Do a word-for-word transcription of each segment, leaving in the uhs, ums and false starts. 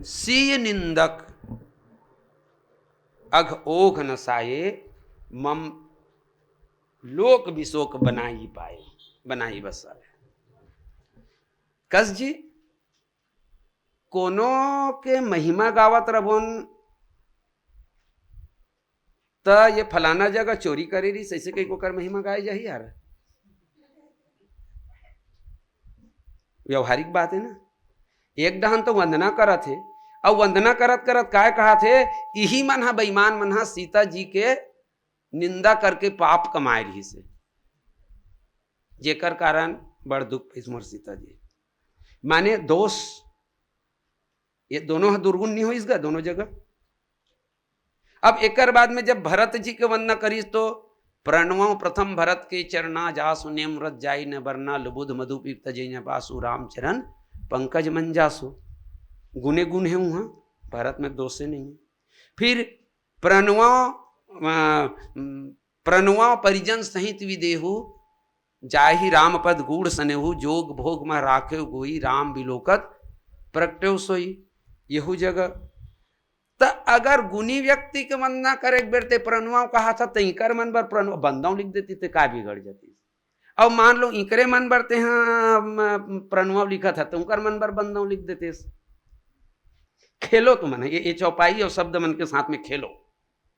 सीय निंदक अघ ओघ न साये, मम लोक विशोक बनाई पाए, बनाई बसाए। कस जी, कोनो के महिमा गावत रबोन, त ये फलाना जगह चोरी करे रहिस, ऐसे कहीं ओकर महिमा गाए जाही यार? व्यवहारिक बात है ना। एक डहन तो वंदना करत हे, अउ वंदना करत करत काय कहत हे, इही मन ह, बेईमान मन ह सीता जी के निंदा करके पाप कमाए रहिस हे, जेकर कारण बड़ दुख पाइस मोर सीता जी। माने दोष, ये दोनों ह दुर्गुण नहीं होइस गा दोनों जगह। अब एकर बाद में जब भरत जी के वंदना करिस तो प्रणवं प्रथम भरत के चरना, जासु नेम व्रत जाई न बरना, लुबुध मधु पीप तजई न पासु, रामचरण पंकज मंजासु। गुने गुण है वहाँ, भरत में दोषे नहीं है। फिर प्रणवं, अ, प्रणवं परिजन सहित विदेहु, जाहि राम पद गूढ़ सनेहु, जोग भोग मह राखेउ गोई, राम बिलोकत प्रगटेउ सोई। यहू जगह त अगर गुनी व्यक्ति के वंदना करे एक बेर ते प्रणवं कहा था, त इंकर मन बर प्रणव बंदव लिख देती, ते का बिगड़ जाती? अब मान लो इंकरे मन बर ते हाँ, म, प्रणवं लिखा था, तो उनकर मन बर बंदव लिख देते। खेलो तो मन, ये, ये चौपाई और शब्द मन के साथ में खेलो।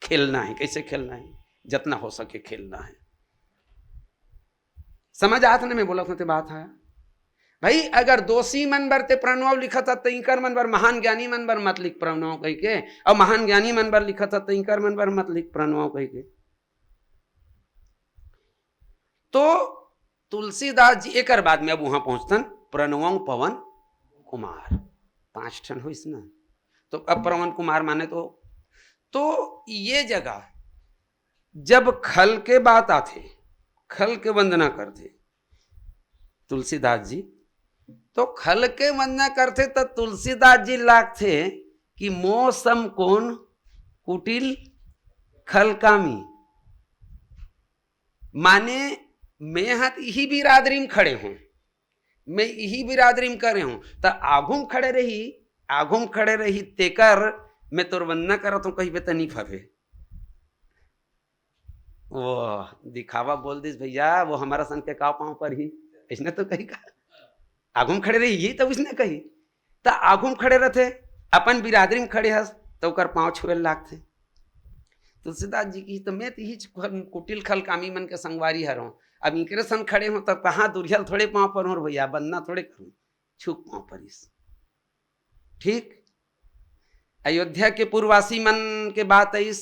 खेलना है, कैसे खेलना है? जितना हो सके खेलना है। समझ आत ना मैं बोलत हों ते बात है? भाई, अगर दोषी मन बर ते प्रणवं लिखत हस, त इंकर मन बर, महान ज्ञानी मन बर मत लिख प्रणवं कहि के, और महान ज्ञानी मन बर लिखत हस, त इंकर मन बर मत लिख प्रणवं कहि के। तो तुलसीदास जी एकर बाद में अब वहां पहुंचतन, प्रणवं पवन कुमार, पांच ठन होइस ना। तो अब पवन कुमार माने तो, तो ये जगह जब खल के बात आथे, खल के वंदना करथे तुलसीदास जी, तो खल के वंदना करथे त तुलसीदास जी लागथे कि मो सम कोन कुटिल खलकामी, माने मैं ह त इही बिरादरी में खड़े हों, मैं इही बिरादरी में करे हों, त आघू में खड़े रही, आघू में खड़े रही तेकर मैं तोर वंदना करत हों कहिबे त नहीं फबे। वो दिखावा बोल दिस भैया, वो हमारा सन के का पाँव परही, इसने तो कही का, आघू में खड़े रही, ये तो उसने कही। त आघू में खड़े रहथे, अपन बिरादरी में खड़े हस, त ओकर पाँव छुए ल लागथे। तुलसीदास जी की त मैं त इही कुटिल खलकामी मन के संगवारी हरों, अब इनकरे सन खड़े हों, तब कहाँ दुरिहा ल थोड़े पाँव परहूँ रे भैया, बंदना थोड़े करूँ, छुक पाँव परिस। ठीक, अयोध्या के पुरवासी मन के बात आइस,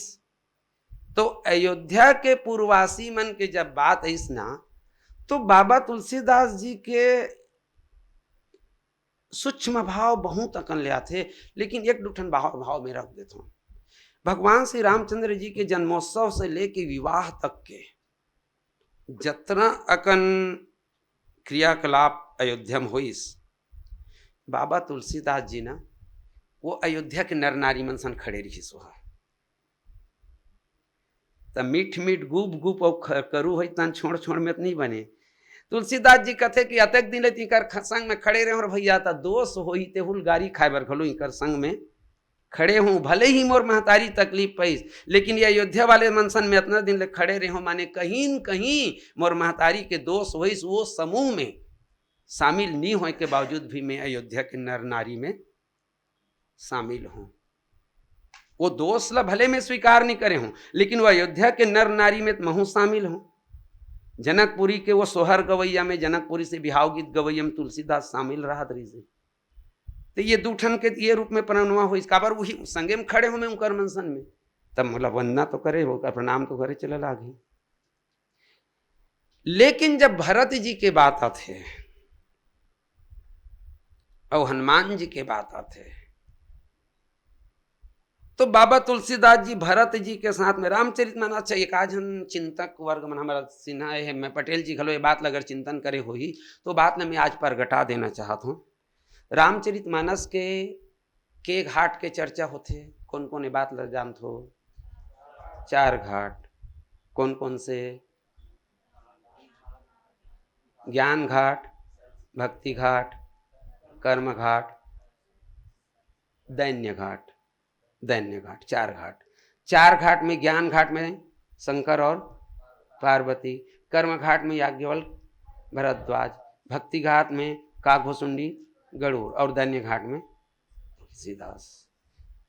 तो अयोध्या के पुरवासी मन के जब बात आइस ना, तो बाबा तुलसीदास जी के सूक्ष्म भाव बहुत अकन ले आथे, लेकिन एक दू ठन भाव, भाव में रख देथों। भगवान श्री रामचंद्र जी के जन्मोत्सव से लेके विवाह तक के जतना अकन क्रियाकलाप अयोध्या में होइस, बाबा तुलसीदास जी ना वो अयोध्या के नर नारी मन सन खड़े रहिस। वह त मीठ मीठ गुप गुप अउ ख-, करू होई तन छोड़ छोड़ में त नहीं बने। तुलसीदास जी कथे कि अतेक दिन ले तिंकर ख-, संग में खड़े रहे और भैया त दोष होई, तेहू ल गारी खाए बर घलो इंकर संग में खड़े हों, भले ही मोर महतारी तकलीफ पाइस, लेकिन ये अयोध्या वाले मन सन में अतना दिन ले खड़े रहे हों, माने कहीं न कहीं मोर महतारी के दोष होइस, वो समूह में शामिल नहीं होए के बावजूद भी मैं अयोध्या के नर नारी में शामिल हों। वो दोष ला भले मैं स्वीकार नहीं करे हों, लेकिन वो अयोध्या के नर नारी में त महूँ शामिल हों। जनकपुरी के वो सोहर गवैया में, जनकपुरी से बिहाव गीत गवैया में तुलसीदास शामिल रहत रहिस हे। त ये दू ठन के ये रूप में प्रणवा होइस, काबर उही संगे में खड़े हों मैं उनकर मन सन में, तब मोला वंदना तो करे, ओकर प्रणाम तो करे चले लागही। लेकिन जब भरत जी के बात आथे अउ हनुमान जी के बात आथे, तो बाबा तुलसीदास जी भरत जी के साथ में रामचरित मानस, अच्छा, एक आध झन चिंतक वर्ग मन हमारा सिन्हा हे, मैं पटेल जी घलो ये बात ला अगर चिंतन करे होही, तो बात ला मैं आज प्रगटा देना चाहत हों। रामचरित मानस के, के घाट के चर्चा होथे, कौन कौन ये बात ला जानथो? चार घाट। कौन कौन से? ज्ञान घाट, भक्ति घाट, कर्म घाट। दैन्य घाट, दैन्य घाट, चार घाट। चार घाट में, ज्ञान घाट में शंकर और पार्वती, कर्म घाट में याज्ञवल्क भरद्वाज, भक्ति घाट में काकभुसुंडी गरुड़ और दैन्य घाट में तुलसीदास।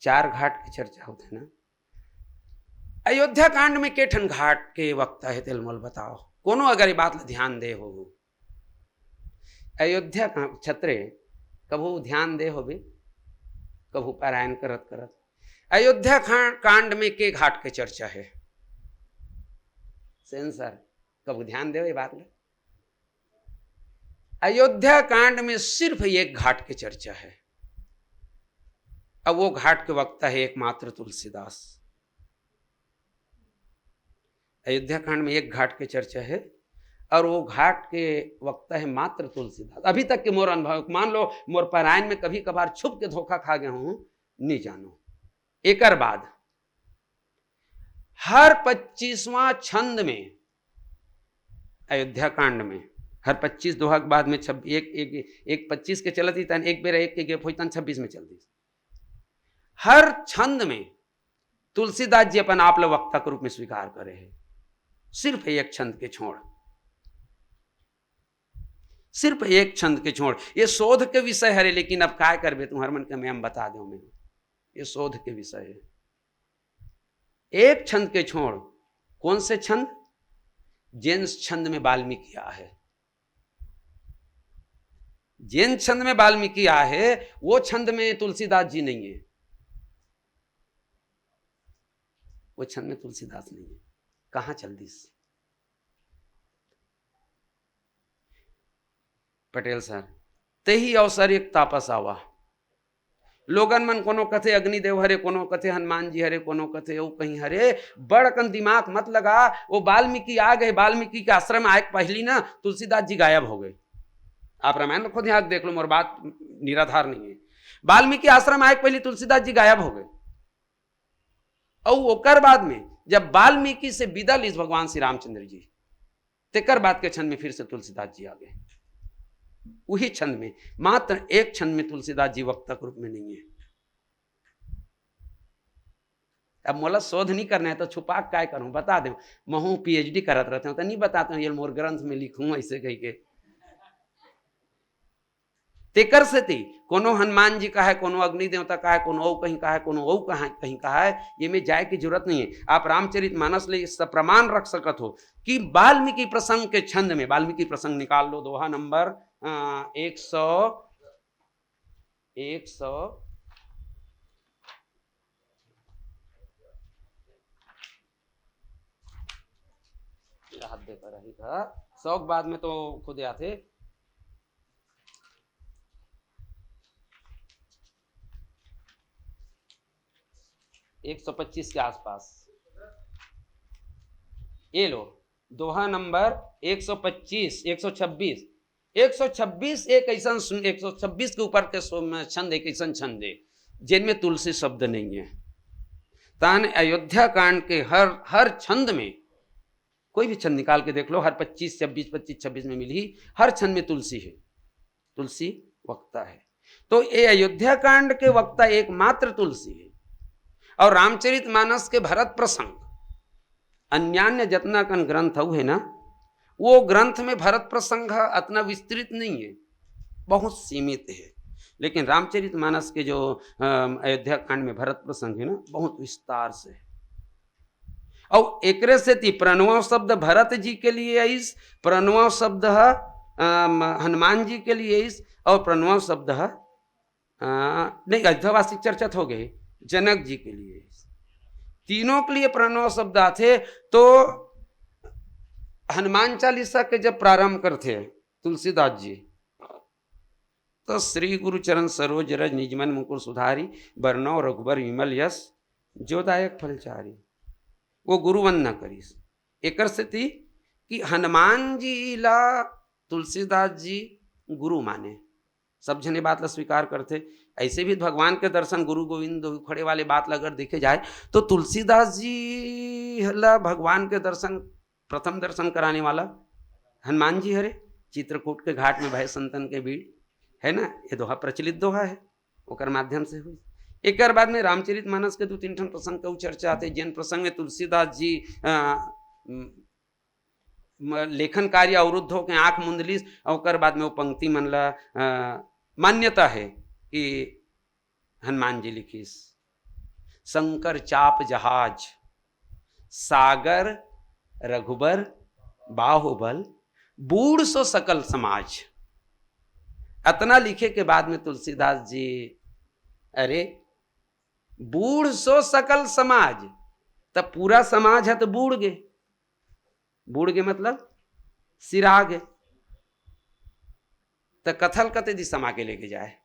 चार घाट की चर्चा होथे ना। अयोध्या कांड में के ठन घाट के वक्ता हे, तेला मोला बताओ। कोनो अगर ये बात ला ध्यान दे हो, अयोध्या का छत्रे कभू ध्यान दे होबे, कभू पारायण करत करत अयोध्या खा-, कांड में के घाट के चर्चा हे? सेन सर, कभू ध्यान दे ये बात ला। अयोध्या कांड में सिर्फ एक घाट के चर्चा हे, अब वो घाट के वक्ता हे एकमात्र तुलसीदास। अयोध्या कांड में एक घाट के चर्चा हे और वो घाट के वक्ता हे मात्र तुलसीदास। अभी तक के मोर अनुभव, मान लो मोर पारायण में कभी कभार छुप के धोखा खा गए हूं, नहीं जानो। एकर बाद हर पच्चीसवां छंद में, अयोध्या कांड में हर पच्चीस, दोहा के बाद में छब-, एक, एक, एक पच्चीस के चलत ही तन, एक बेरा एक के gap होई तन छब्बीस में चल दी। हर छंद में तुलसीदास जी अपन आप ल वक्ता के रूप में स्वीकार करे हे, सिर्फ एक छंद के छोड़, सिर्फ एक छंद के छोड़। ये शोध के विषय हरे, लेकिन अब काय करबे, तुम्हर मन के मैं हम बता दो, मैं ये शोध के विषय हे। एक छंद के छोड़, कौन से छंद? जेन छंद में वाल्मीकि आहे, जेन छंद में वाल्मीकि आहे, वो छंद में तुलसीदास जी नहीं है, वो छंद में तुलसीदास नहीं है। कहाँ चल दिस? पटेल सर, तेही अवसर एक तापस आवा। लोगन मन कोनो कथे अग्निदेव हरे, कोनो कथे हनुमान जी हरे, कोनो कथे अउ कहीं हरे। बड़ अकन दिमाग मत लगा। वो वाल्मीकि आ गए, वाल्मीकि के आश्रम आए के पहली ना तुलसीदास जी गायब हो गए। आप रामायण में खुद यहाँ देख लो, मोर बात निराधार नहीं है। वाल्मीकि आश्रम आए के पहली तुलसीदास जी गायब हो गए। अउ ओकर बाद में जब वाल्मीकि से विदा लिस भगवान श्री रामचंद्र जी, तेकर बाद के छंद में फिर से तुलसीदास जी आ गए। वही छंद में, मात्र एक छंद में तुलसीदास जी वक्ता के रूप में नहीं है। अब मोला शोध नहीं करना है तो छुपा के काय करूं, बता दे। महू PhD करत रहते हो तो नहीं बताते हो, ये मोर ग्रंथ में लिखूं ऐसे कह के। तेकर सेती कोनो हनुमान जी कहाय, कोनो अग्नि देवता कहाय, कोनो अउ कहीं कहाय, कोनो अउ कहाय, कहीं कहाय, ये में जाए की जरूरत नहीं है। आप रामचरित मानस ले इसका प्रमाण रख सकत हो कि वाल्मीकि प्रसंग के छंद में, वाल्मीकि प्रसंग निकाल लो, दोहा नंबर, अ, एक सौ, एक सौ, हाथ दे पर रही था, सौ के बाद में तो खुद आथे। एक सौ पच्चीस के आसपास। ये लो, दोहा नंबर एक सौ पच्चीस, एक सौ छब्बीस। एक सौ छब्बीस एक ऐसन सुन-, एक सौ छब्बीस के ऊपर के सो-, छंद, एक ऐसन छंद है जिनमें तुलसी शब्द नहीं है। तान अयोध्या कांड के हर, हर छंद में, कोई भी छंद निकाल के देख लो, हर पच्चीस, छब्बीस, पच्चीस, छब्बीस में मिली, हर छंद में तुलसी है, तुलसी वक्ता है। तो ये अयोध्या कांड के वक्ता एकमात्र तुलसी है। और रामचरित मानस के भरत प्रसंग, अन्यान्य जतना कन ग्रंथ अउ है ना, वो ग्रंथ में भरत प्रसंग ह अतना विस्तृत नहीं है, बहुत सीमित है। लेकिन रामचरित मानस के जो, अम, अयोध्या कांड में भरत प्रसंग है ना, बहुत विस्तार से है। अउ एकरे सेती प्रणव शब्द भरत जी के लिए आइस, प्रणव शब्द ह, अम, हनुमान जी के लिए आइस, अउ प्रणव शब्द ह, अ, नहीं, अयोध्यावासी चर्चा तो हो गए, जनक जी के लिए आइस। तीनों के लिए प्रणव शब्द आथे। तो हनुमान चालीसा के जब प्रारंभ करथे तुलसीदास जी, तो श्री गुरु चरण सरोज रज निज मन मुकुर सुधारी, बरनौ रघुबर विमल यश जो दायक फलचारी। वो गुरु वंदना करिस। एकर सेती कि हनुमान जी ला तुलसीदास जी गुरु माने, सब झने बात ला स्वीकार करथे। ऐसे भी भगवान के दर्शन गुरु गोविंद दोई खड़े वाले बात ला अगर देखे जाए तो तुलसीदास जी ला भगवान के दर्शन, प्रथम दर्शन कराने वाला हनुमान जी हरे। चित्रकूट के घाट में भय संतन के भीड़, है ना, ये दोहा प्रचलित दोहा है, ओकर माध्यम से हुई। एकर बाद में रामचरित मानस के दू तीन ठन प्रसंग के चर्चा आथे, जेन प्रसंग में तुलसीदास जी, अ, म-, लेखन कार्य अवरुद्ध होके आंख मूंद लिस, अउ ओकर बाद में वो पंक्ति मन ला, अ, मान्यता है कि हनुमान जी लिखिस, "शंकर चाप जहाज, सागर रघुबर बाहुबल, बूढ़ सो सकल समाज।" अतना लिखे के बाद में तुलसीदास जी, "अरे, बूढ़ सो सकल समाज," त पूरा समाज है तो बूढ़ गे, बूढ़ गे मतलब सिरा गे, त कथल कते दी समा के लेके जाए।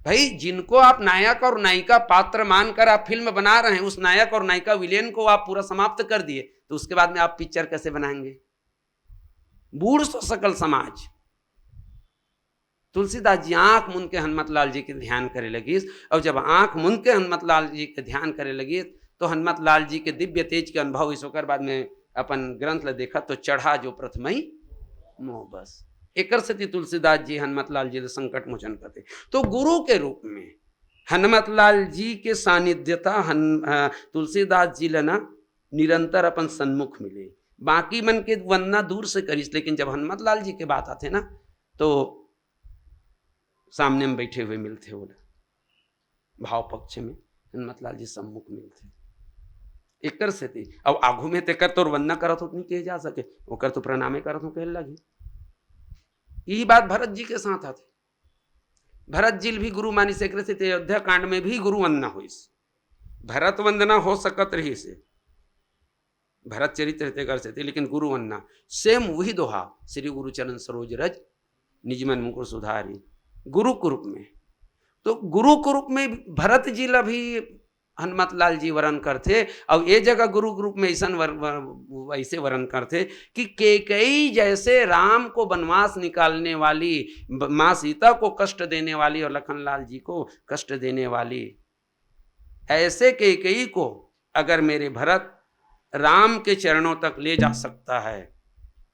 भाई, जिनको आप नायक और नायिका पात्र मानकर आप फिल्म बना रहे हैं, उस नायक और नायिका विलेन को आप पूरा समाप्त कर दिए, तो उसके बाद में आप पिक्चर कैसे बनाएंगे? बूढ़ सो सकल समाज। तुलसीदास जी आंख मूंद के हनुमत लाल जी के ध्यान करे लगिस, और जब आंख मूंद के हनुमत लाल जी के ध्यान करे लगिस, तो हनुमत लाल जी के दिव्य तेज के अनुभव होइस। ओकर बाद में अपन ग्रंथ ल देखत तो चढ़ा जो प्रथमई मोह बस। एकर सेती तुलसीदास जी हनुमत लाल जी ल संकट मोचन कथे। तो गुरु के रूप में हनुमत लाल जी के सानिध्यता हन-, अ, तुलसीदास जी ल ना निरंतर अपन सन्मुख मिले। बाकी मन के वंदना दूर से करिस, लेकिन जब हनुमत लाल जी के बात आथे ना, तो सामने में बैठे हुए मिलथे ओला, भाव पक्ष में हनुमत लाल जी सम्मुख मिलथे। एकर सेती अब आघू में तेकर तोर वंदना करत हो त नहीं कहे जा सके, ओकर तो प्रणामे करत हो कहे लगी। यही बात भरत जी के साथ आथे। भरत जी ल भी गुरु मानिस, एकरे सेती अयोध्या कांड में भी गुरु वंदना होइस, भरत वंदना हो सकत रहिस हे, भरत चरित्र तेकर सेती, लेकिन गुरु वंदना same वही दोहा, "श्री गुरु चरण सरोज रज, निज मन मुकुर सुधारी।" गुरु के रूप में, तो गुरु के रूप में भरत जी ला भी हनुमत लाल जी वरण करथे, और ये जगह गुरु के रूप में ऐसन वर-, वर-, वैसे वरण करथे कि केकई जैसे राम को वनवास निकालने वाली, ब-, माँ सीता को कष्ट देने वाली और लखन लाल जी को कष्ट देने वाली, ऐसे केकई को अगर मेरे भरत राम के चरणों तक ले जा सकता है,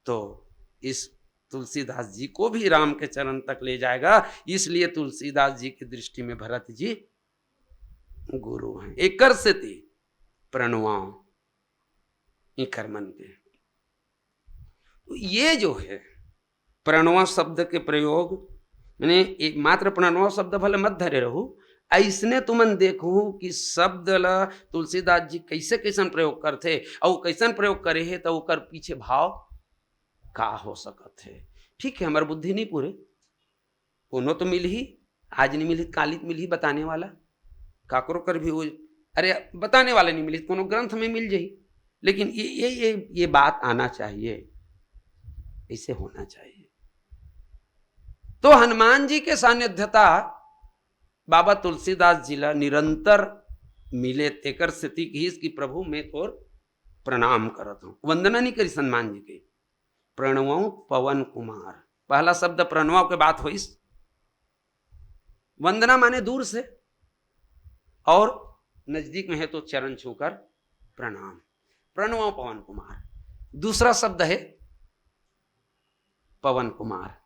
तो इस तुलसीदास जी को भी राम के चरण तक ले जाएगा। इसलिए तुलसीदास जी की दृष्टि में भरत जी गुरु हैं। एकर सेती प्रणवाओ इकर मन के। तो ये जो है प्रणवा शब्द के प्रयोग, माने एक मात्र प्रणवा शब्द भले मत धरे रहू, ऐसने तुमन देखू कि शब्द ला तुलसीदास जी कैसे कैसन प्रयोग करथे, और कैसन प्रयोग करे हे, तो ओकर पीछे भाव का हो सकत हे। ठीक है, हमार बुद्धि नहीं पूरे, कोनो तो मिलही, आज नहीं मिलही, काली तो मिलही बताने वाला, काकरो कर भी वो, अरे, बताने वाला नहीं मिलही, कोनो ग्रंथ में मिल जाही, लेकिन ये, ये, ये, ये बात आना चाहिए, ऐसे होना चाहिए। तो हनुमान जी के सानिध्यता बाबा तुलसीदास जी ला निरंतर मिले, तेकर सेती कहिस कि प्रभु, मैं तोर प्रणाम करत हूँ। वंदना नहीं करिस हनुमान जी के, प्रणवं पवन कुमार। पहला शब्द प्रणव के बात होइस, वंदना माने दूर से, और नजदीक में है तो चरण छूकर प्रणाम। प्रणवं पवन कुमार। दूसरा शब्द है पवन कुमार,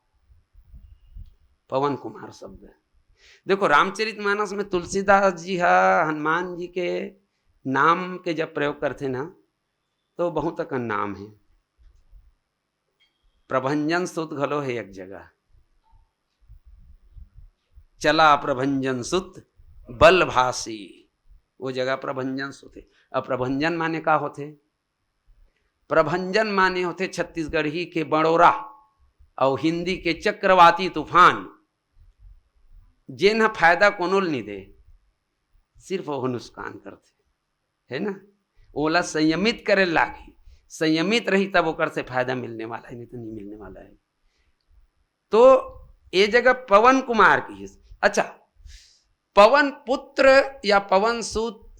पवन कुमार शब्द। देखो, रामचरित मानस में तुलसीदास जी हा हनुमान जी के नाम के जब प्रयोग करथे ना, तो बहुत अकन नाम है। प्रभंजन सुत घलो है एक जगह, चला प्रभंजन सुत बल भासी, वो जगह प्रभंजन सुत है। अब प्रभंजन माने का होथे? प्रभंजन माने होथे छत्तीसगढ़ी के बड़ोरा और हिंदी के चक्रवाती तूफान, जेन ह फायदा कोनो ल नहीं दे, सिर्फ वो नुकसान करथे, है ना? ओला संयमित करे लागी, संयमित रही तब ओकर से फायदा मिलने वाला है, नहीं तो नहीं मिलने वाला है। तो ये जगह पवन कुमार कहिस। अच्छा, पवन पुत्र या पवन सुत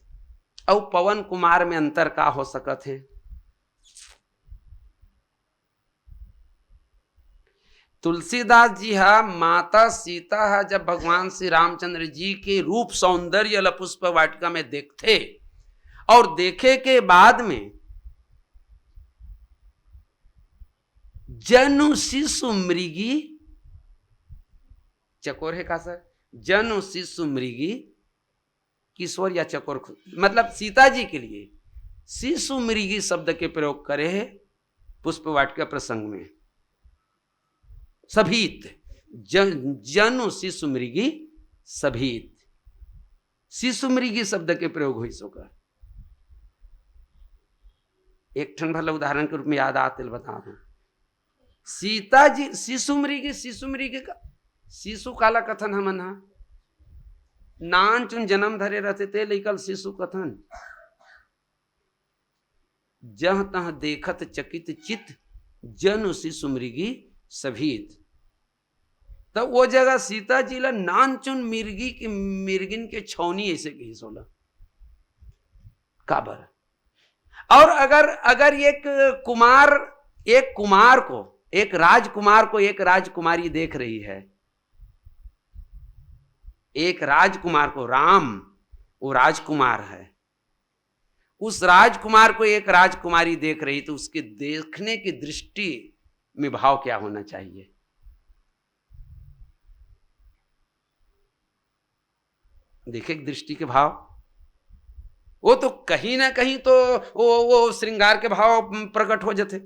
और पवन कुमार में अंतर का हो सकत है? तुलसीदास जी हा माता सीता हा जब भगवान श्री रामचंद्र जी के रूप सौंदर्य ल पुष्प वाटिका में देखथे और देखे के बाद में जनु शिशु मृगी, चकोर है का सर, जनु शिशु मृगी किशोर या चकोर खु-, मतलब सीता जी के लिए शिशु मृगी शब्द के प्रयोग करे हे पुष्प वाटिका प्रसंग में। सभीत, जन, जनु शिशु मृगी सभीत, शिशु मृगी शब्द के प्रयोग होइस ओकर। एक ठन भला उदाहरण के रूप में याद आत तेला बता दें। सीता जी, शिशु मृगी, शिशु मृगी का, शिशु काला कथन हमन हा, नान चुन जन्म धरे रहथे ते लइका ल शिशु कथन। जह तह देखत चकित चित, जनु शिशु मृगी सभीत। त वो जगह सीता जी ला नानचुन मिर्गी के, मिर्गिन के छौनी ऐसे कहिस ओला। काबर? और अगर, अगर एक कुमार, एक कुमार को, एक राजकुमार को एक राजकुमारी देख रही है, एक राजकुमार को, राम वो राजकुमार है, उस राजकुमार को एक राजकुमारी देख रही, तो उसके देखने की दृष्टि में भाव क्या होना चाहिए? देखे दृष्टि के भाव, वो तो कहीं ना कहीं तो वो, वो श्रृंगार के भाव प्रकट हो जाते,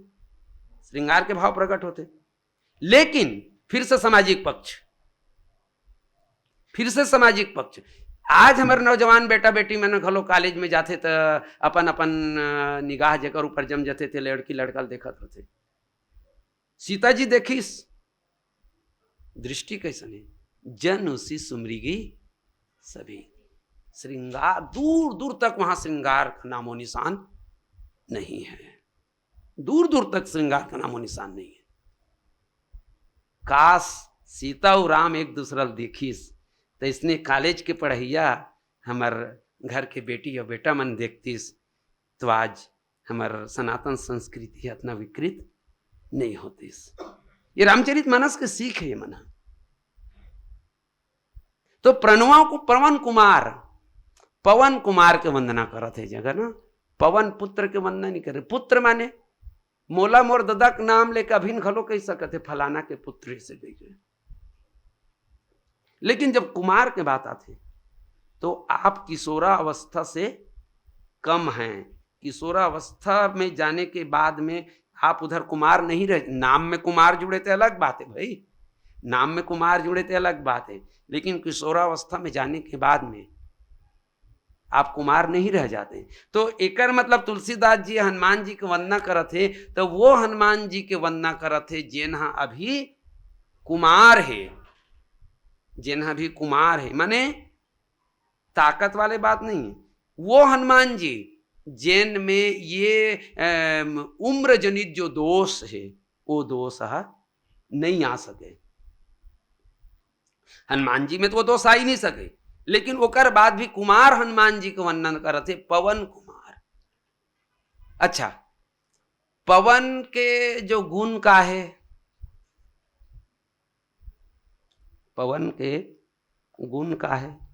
श्रृंगार के भाव प्रकट होते। लेकिन फिर से सामाजिक पक्ष, फिर से सामाजिक पक्ष। आज हमर नौजवान बेटा बेटी मन घलो कॉलेज में जाथे त अपन अपन, अ, निगाह जेकर ऊपर जम जाथे ते लड़की लड़का ल देखत रहथे। सीता जी देखिस, दृष्टि कैसन है? जनु शिशु मृगी सभी, श्रृंगार, दूर दूर तक वहां श्रृंगार का नामो निशान नहीं है, दूर दूर तक श्रृंगार का नामो निशान नहीं है। काश सीता और राम एक दूसरा ल देखिस, तो इसने कॉलेज के पढ़ैया हमर घर के बेटी और बेटा मन देखतिस, तो आज हमर सनातन संस्कृति इतना विकृत नहीं होतिस। ये रामचरित मानस के सीख है ये मन। तो प्रणवा को पवन कुमार, पवन कुमार के वंदना करत हे जगह ना, पवन पुत्र के वंदना नहीं करे। पुत्र माने मोला मोर ददा के नाम लेके अभिन घलो कह सकत हे, फलाना के पुत्र से कह के। लेकिन जब कुमार के बात आथे, तो आप किशोरावस्था से कम हैं। किशोरावस्था में जाने के बाद में आप उधर कुमार नहीं रह, नाम में कुमार जुड़े थे, अलग बात है भाई, नाम में कुमार जुड़े थे, अलग बात है, लेकिन किशोरावस्था में जाने के बाद में आप कुमार नहीं रह जाते। तो एकर मतलब तुलसीदास जी हनुमान जी के वंदना करत हे, तो वो हनुमान जी के वंदना करत हे जेन हा अभी कुमार हे, जेन हा अभी कुमार हे, माने ताकत वाले बात नहीं है। वो हनुमान जी जेन में ये, अम, उम्र जनित जो दोष है, वो दोष हा नहीं आ सके। हनुमान जी में तो वो दोष आ ही नहीं सके, लेकिन ओकर बाद भी कुमार हनुमान जी के वर्णन करत हे, पवन कुमार। अच्छा, पवन के जो गुण का है, पवन के गुण का है?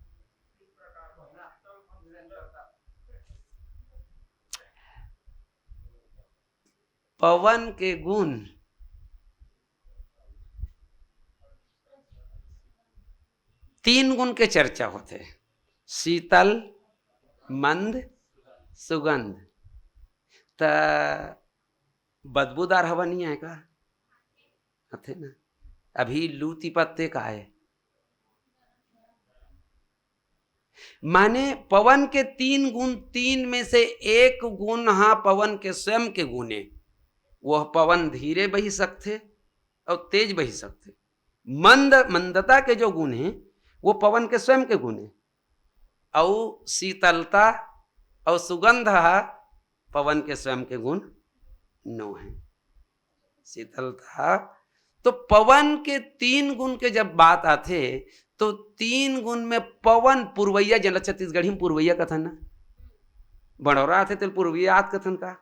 पवन के गुण, तीन गुण के चर्चा होथे, शीतल, मंद, सुगंध। त बदबूदार हवा नहीं आय का? आथे ना। अभी लू तिपत ते का आय? माने पवन के तीन गुण, तीन में से एक गुण हा पवन के स्वयं के गुण ए। वह पवन धीरे बही सकथे और तेज बही सकथे। मंद, मंदता के जो गुण हे, वो पवन के स्वयं के गुण हे। अउ शीतलता अउ सुगंध हा पवन के स्वयं के गुण नो हे। शीतलता, तो पवन के तीन गुण के जब बात आथे, तो तीन गुण में पवन पुरवैया, जेला छत्तीसगढ़ी में पुरवैया कथन ना, बड़ौरा आथे तेल पुरवैया आत कथन का?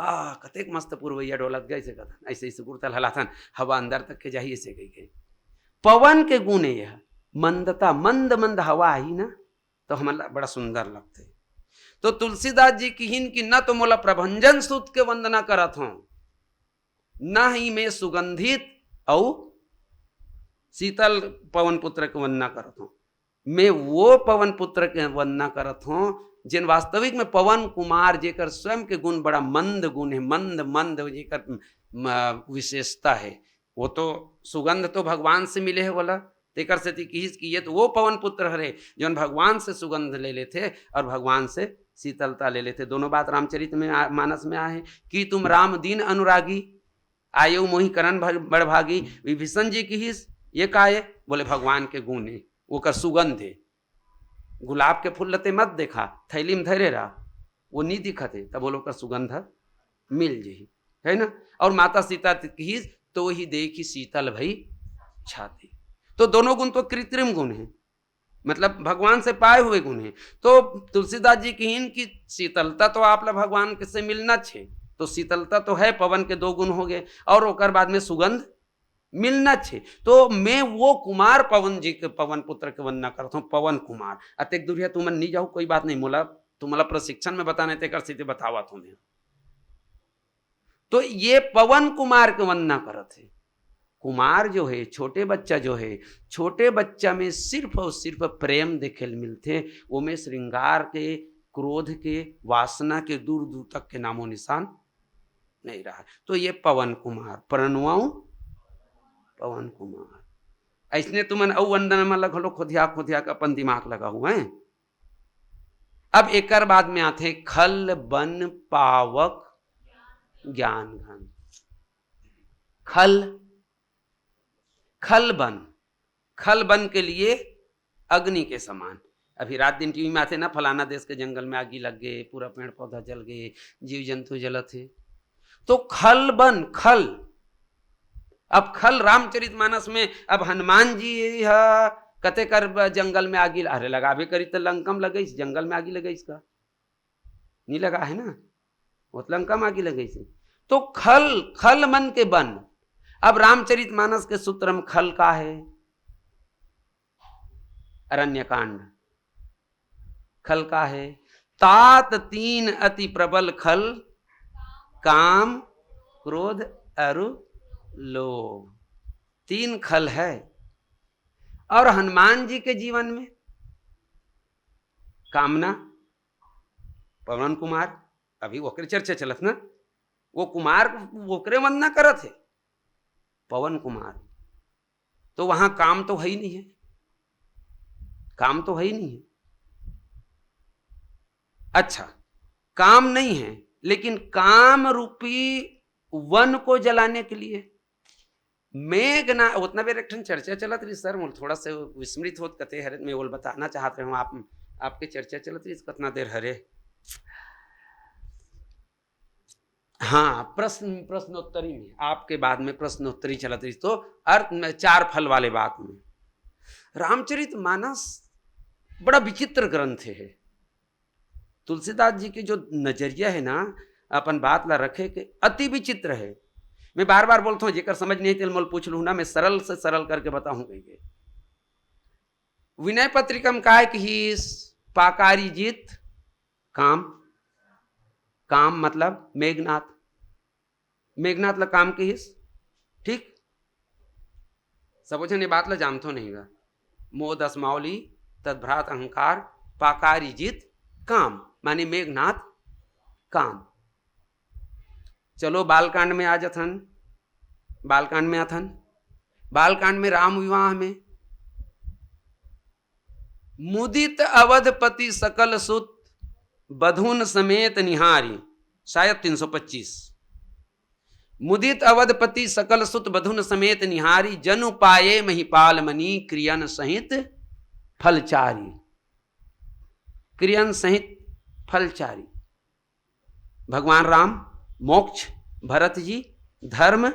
आ, कतेक मस्त पुरवैया डोलत गे, अइसे कथन, अइसे, अइसे कुर्ता ल हलाथन, हवा अंदर तक के जाही, अइसे कहिके। पवन के गुण ए यह, मंदता, मंद मंद हवा आही ना, तो हमन ला बड़ा सुंदर लगथे। तो तुलसीदास जी किहिन कि न तो मोला प्रभंजन सूत के वंदना करत हों, न ही मैं सुगंधित अउ शीतल पवन पुत्र के वंदना करत हों। मैं वो पवन पुत्र के वंदना करत हूँ, जिन वास्तविक में पवन कुमार, जेकर स्वयं के गुण बड़ा मंद गुण है, मंद, मंद जेकर म-, विशेषता है। वो तो सुगंध तो भगवान से मिले है बोला, तेकर सेती किहिस कि ये तो वो पवन पुत्र हरे, जौन भगवान से सुगंध ले लेथे और भगवान से शीतलता ले लेथे। दोनों बात रामचरित में आ-, मानस में आहे कि तुम राम दीन अनुरागी, आयु मोहि करण भग-, बड़भागी। विभीषण जी किहिस, ये का है? बोले, भगवान के गुण है, ओकर सुगंध है। गुलाब के फूल ल ते मत देखा, थैली में धरे रहा, वो नी दिखत है, तब बोलो, ओकर सुगंध मिल जही, है ना? और माता सीता किहिस, तो ही देखी शीतल भई छाती। तो दोनों गुण तो कृत्रिम गुण है, मतलब भगवान से पाए हुए गुण है। तो तुलसीदास जी किहिन कि शीतलता तो आप ला भगवान के से मिलना छे, तो शीतलता तो है, पवन के दो गुण हो गए, और ओकर बाद में सुगंध मिलना छे। तो मैं वो कुमार पवन जी के, पवन पुत्र के वंदना करत हूँ, पवन कुमार। अतेक दूरिया तुमन नी जाहू, कोई बात नहीं, मोला तुम्हारा प्रशिक्षण में बताने तेकर सेती बतावत हूँ मैं। तो ये पवन कुमार के वंदना करत है। कुमार जो है, छोटे बच्चा जो है, छोटे बच्चा में सिर्फ और सिर्फ प्रेम देखे ल मिलथे, ओमे श्रृंगार के, क्रोध के, वासना के दूर दूर तक के नामो निशान नहीं रहा। तो ये पवन कुमार, प्रणवाऊ पवन कुमार। ऐसने तुमन अउ वंदना मन ल घलो खोधिया खोधिया के अपन दिमाग लगाहू, हैं? अब एकर बाद में आथे खल बन पावक ज्ञान घन। खल, खल बन, खल बन के लिए अग्नि के समान। अभी रात दिन टीवी में आथे ना, फलाना देश के जंगल में आगी लग गए, पूरा पेड़ पौधा जल गए, जीव जंतु जलत हे। तो खल बन, खल, अब खल रामचरित मानस में, अब हनुमान जी ह कते कर ब-, जंगल में आगी ल-, अरे लगाबे करी त लंका में लगइस, जंगल में आगी लगइस का? नी लगा है ना, वो त लंका में आगी लगइस। तो खल, खल मन के बन। अब रामचरित मानस के सूत्र में खल का है? अरण्यकांड। खल का है? तात तीन अति प्रबल खल, काम, क्रोध अरु लोभ। तीन खल है। और हनुमान जी के जीवन में कामना, पवन कुमार, अभी ओकरे चर्चा चलत ना, वो कुमार, ओकरे वंदना करत है, पवन कुमार। तो वहां काम तो है ही नहीं है, काम तो है ही नहीं है। अच्छा, काम नहीं है, लेकिन काम रूपी वन को जलाने के लिए मेघना-, उतना बेर एक ठन चर्चा चलत रही सर, मोला थोड़ा सा विस्मृत होत कते हरे, मैं वो बताना चाहत रहे हूँ, आप, आपके चर्चा चलत रही कतना देर हरे। हाँ, प्रश्न, प्रश्नोत्तरी में, आपके बाद में प्रश्नोत्तरी चलत रही, तो अर्थ में चार फल वाले बात में। रामचरित मानस बड़ा विचित्र ग्रंथ है। तुलसीदास जी के जो नजरिया है ना, अपन बात ला रखे के अति विचित्र है। मैं बार बार बोलता हूँ, जेकर समझ नहीं तेल मोल पूछ लूँ ना, मैं सरल से सरल करके बताऊँ कहिके। विनय पत्रिका में काय किहिस? पाकारी जित काम, काम मतलब मेघनाथ, मेघनाथ ला काम किहिस, ठीक? सबो झन ये बात ला जानथो नहीं गा। मोद असमावली तद्भ्रात अहंकार, पाकारी जित काम, माने मेघनाथ काम। चलो बालकांड में आ जथन, बालकांड में आथन। बालकांड में राम विवाह में मुदित अवधपति सकल सुत बधुन समेत निहारी, शायद तीन सौ पच्चीस। मुदित अवधपति सकल सुत बधुन समेत निहारी, जनु पाए महिपाल मनी क्रियन सहित फलचारी। क्रियन सहित फलचारी। भगवान राम मोक्ष, भरत जी धर्म,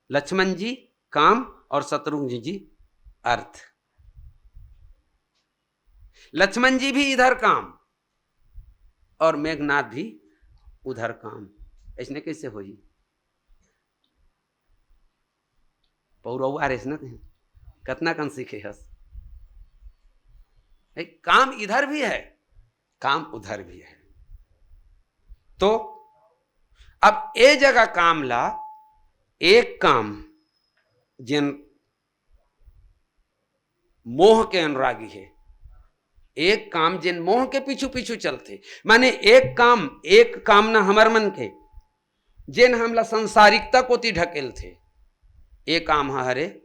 लक्ष्मण जी काम और शत्रुघ्न जी अर्थ। लक्ष्मण जी भी इधर काम और मेघनाथ भी उधर काम, ऐसने कैसे होही? पौरवा रेस न ते कतना कन सीखे हस। ए, काम इधर भी है, काम उधर भी है। तो अब ए जगह काम ला, एक काम जेन मोह के अनुरागी है, एक काम जेन मोह के पीछू पीछू चलथे, माने एक काम, एक काम ना हमर मन के, जेन हमला संसारिकता कोति ढकेलथे, ए काम ह हरे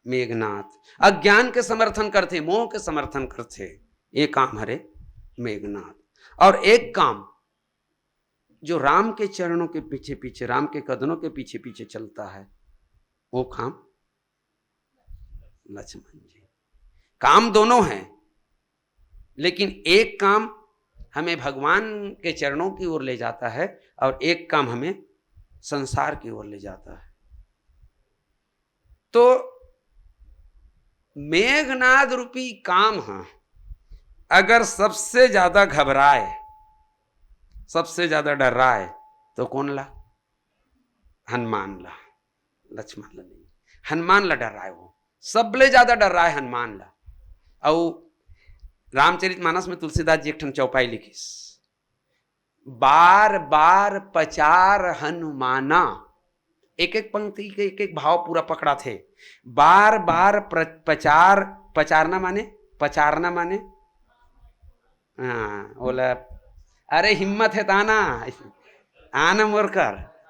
मेघनाथ। अज्ञान के समर्थन करथे, मोह के समर्थन करथे, ए काम हरे मेघनाथ। और एक काम जो राम के चरणों के पीछे पीछे, राम के कदमों के पीछे पीछे चलता है, वो काम लक्ष्मण जी। काम दोनों है, लेकिन एक काम हमें भगवान के चरणों की ओर ले जाता है और एक काम हमें संसार की ओर ले जाता है। तो मेघनाद रूपी काम ह अगर सबसे ज्यादा घबराए, सबसे ज्यादा डर्राए, तो कोन ला? हनुमान ला, लक्ष्मण ला नहीं, हनुमान ला डर्राए। वो सबले ज्यादा डर्राए हनुमान ला। अउ रामचरित मानस में तुलसीदास जी एक ठन चौपाई लिखिस, "बार बार पचार हनुमाना।" एक एक पंक्ति के एक एक भाव पूरा पकड़ाथे। बार बार प्र-, पचार, पचारना माने, पचारना माने, हाँ, ओला, अरे हिम्मत हे त आना, आना मोर कर,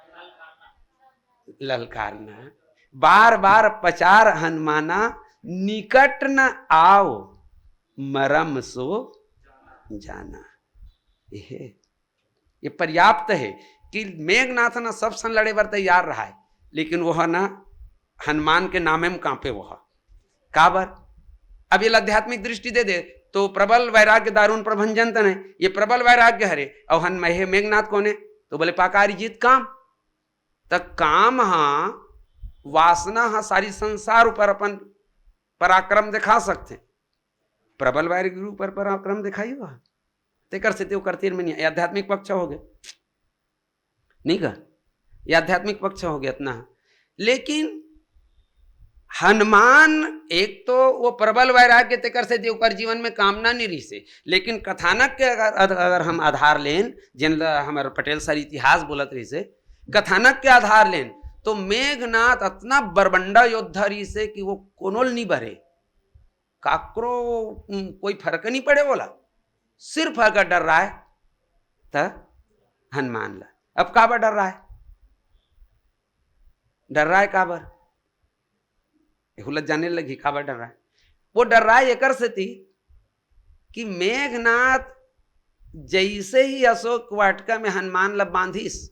ललकारना। "बार बार पचार हनुमाना, निकट न आव मरम सो जाना।" ये, ये पर्याप्त है कि मेघनाथ ना सब सन लड़े बर तैयार रहा है, लेकिन वह ना हनुमान के नामे में कांपे वह। काबर? अब ये आध्यात्मिक दृष्टि दे दे तो प्रबल वैराग्य दारुण प्रभंजन तने, ये प्रबल वैराग्य हरे, और हन महे मेघनाथ कोने? तो बोले पाकारी जीत काम। त काम हा, वासना हा सारी संसार ऊपर अपन पराक्रम दिखा सकथे, प्रबल वैराग्य ऊपर पराक्रम दिखाई हुआ। तेकर से ते ओकर तीर में नहीं, ये आध्यात्मिक पक्ष हो गए, नहीं का? ये आध्यात्मिक पक्ष हो गया इतना। लेकिन हनुमान एक तो वो प्रबल वैराग्य तेकर से ओकर जीवन में कामना नहीं रही से, लेकिन कथानक के अगर, अगर हम आधार लेन, जिन ल हमर पटेल सर इतिहास बोलत रही से, कथानक के आधार लेन, तो मेघनाथ इतना बरबंडा योद्धा रही से कि वो कोनोल नहीं बरे, काकरो, उम, कोई फर्क नहीं पड़े बोला। सिर्फ अगर डर्राए त हनुमान ला। अब काबर डर्राए? डर्राए काबर? एहू ला जाने लगी काबर डर्राए। वो डर्राए एकर सेती कि मेघनाथ जैसे ही अशोक वाटिका में हनुमान ला बांधिस,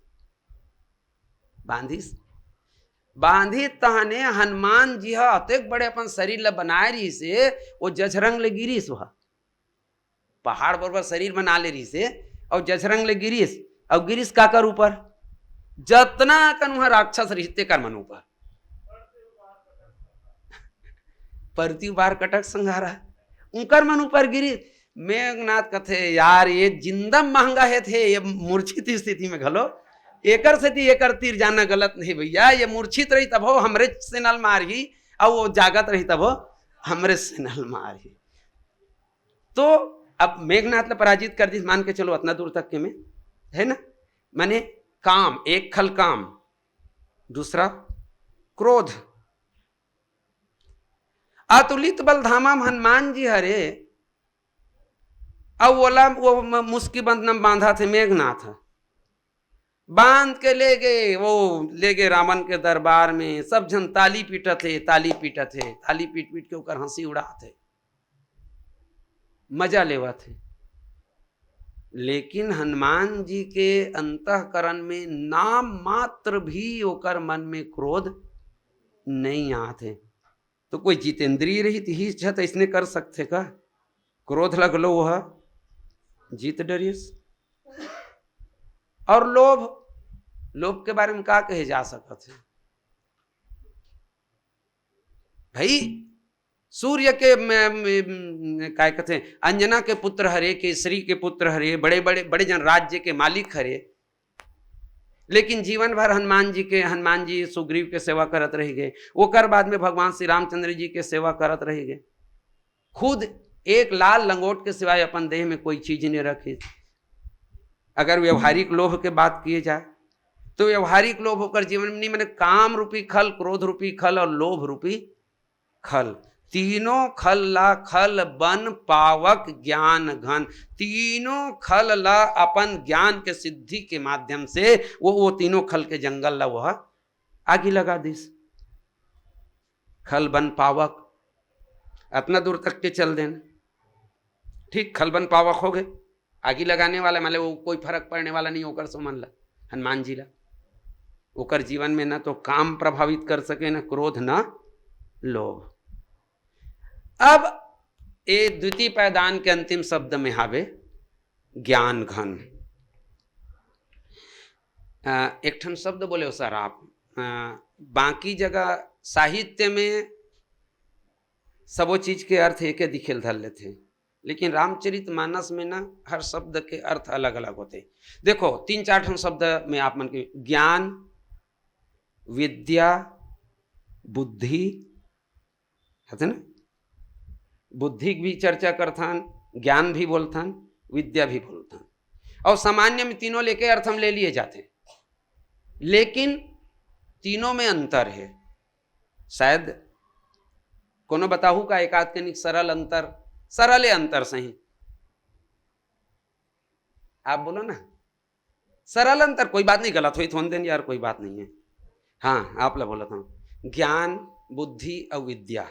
बांधिस, बांधिस तहने हनुमान जी ह अतेक बड़े अपन शरीर ला बनाए रहिस हे, वो जझरंग ले गिरिस वह। पहाड़ बरोबर शरीर बना ले रहिस हे, अउ जझरंग ले गिरिस, अउ गिरिस काकर ऊपर? जतना कन उहाँ राक्षस रहिस तेकर मन ऊपर। परती बार कटक संघारा, उंकर मन ऊपर गिरिस। मेघनाथ कथे, "यार, ये जिंदा महंगा हे थे, ये मूर्छित स्थिति में घलो, एकर सेती एकर तीर जाना गलत नहीं भैया, ये मूर्छित रही तभो हमरे सेना ल मारही, अउ वो जागत रही तभो हमरे सेना ल मारही।" तो अब मेघनाथ ला पराजित कर दिस, मान के चलो अतना दूर तक के में, है ना? माने काम, एक खल काम, दूसरा क्रोध। अतुलित बल धामा म हनुमान जी हरे, अउ ओला वो म-, मुस्की बंधना म बांधा थे मेघनाथ ह। बांध के ले गे, वो ले गे रावण के दरबार में, सब झन ताली पीटत हे, ताली पीटत हे, ताली पीट पीट के ओकर हंसी उड़ात हे, मजा लेवत हे। लेकिन हनुमान जी के अंतःकरण में नाम मात्र भी ओकर मन में क्रोध नहीं आत हे। तो कोई जितेंद्रिय रही त ही झत ऐसने कर सकथे का? क्रोध लगलो वह जीत डरिस। और लोभ, लोभ के बारे में का कहे जा सकत हे भाई? सूर्य के म-, म-, म-, काय कथे, अंजना के पुत्र हरे, केसरी के पुत्र हरे, बड़े बड़े बड़े जन राज्य के मालिक हरे, लेकिन जीवन भर हनुमान जी के, हनुमान जी सुग्रीव के सेवा करत रह गए। ओकर बाद में भगवान श्री रामचंद्र जी के सेवा करत रह गए। खुद एक लाल लंगोट के सिवाय अपन देह में कोई चीज नहीं रखी। अगर व्यवहारिक लोभ के बात किए जाए तो व्यवहारिक लोभ ओकर जीवन में नहीं, माने काम रूपी खल, क्रोध रूपी खल और लोभ रूपी खल। तीनों खल ला खल बन पावक ज्ञान घन। तीनों खल ला अपन ज्ञान के सिद्धि के माध्यम से वो, वो तीनों खल के जंगल ला वह आगी लगा दिस। खल बन पावक, अतना दूर तक के चल देन, ठीक, खल बन पावक हो गए, आगी लगाने वाला, मतलब वो कोई फर्क पड़ने वाला नहीं ओकर से मन ला, हनुमान जी ला। ओकर जीवन में ना तो काम प्रभावित कर सके, ना क्रोध, ना लोभ। अब ए द्वितीय पैदान के अंतिम शब्द में हावे ज्ञान घन। अ, एक ठन शब्द बोले हो सर आप, अ, बाकी जगह साहित्य में सबो चीज के अर्थ एके दिखेल धर लेथे, लेकिन रामचरित मानस में ना हर शब्द के अर्थ अलग अलग होथे। देखो, तीन चार ठन शब्द में आप मन के ज्ञान, विद्या, बुद्धि, है ना? बुद्धि के भी चर्चा करथन, ज्ञान भी बोलथन, विद्या भी बोलथन, और सामान्य में तीनों लेके अर्थ हम ले लिए जाते, लेकिन तीनों में अंतर है। शायद कोनो बताहू का एकाध कनिक सरल अंतर, सरले अंतर सही, आप बोलो ना, सरल अंतर, कोई बात नहीं, गलत होई थोन देन यार, कोई बात नहीं है। हाँ, आप ला बोलत हूँ, ज्ञान, बुद्धि और विद्या,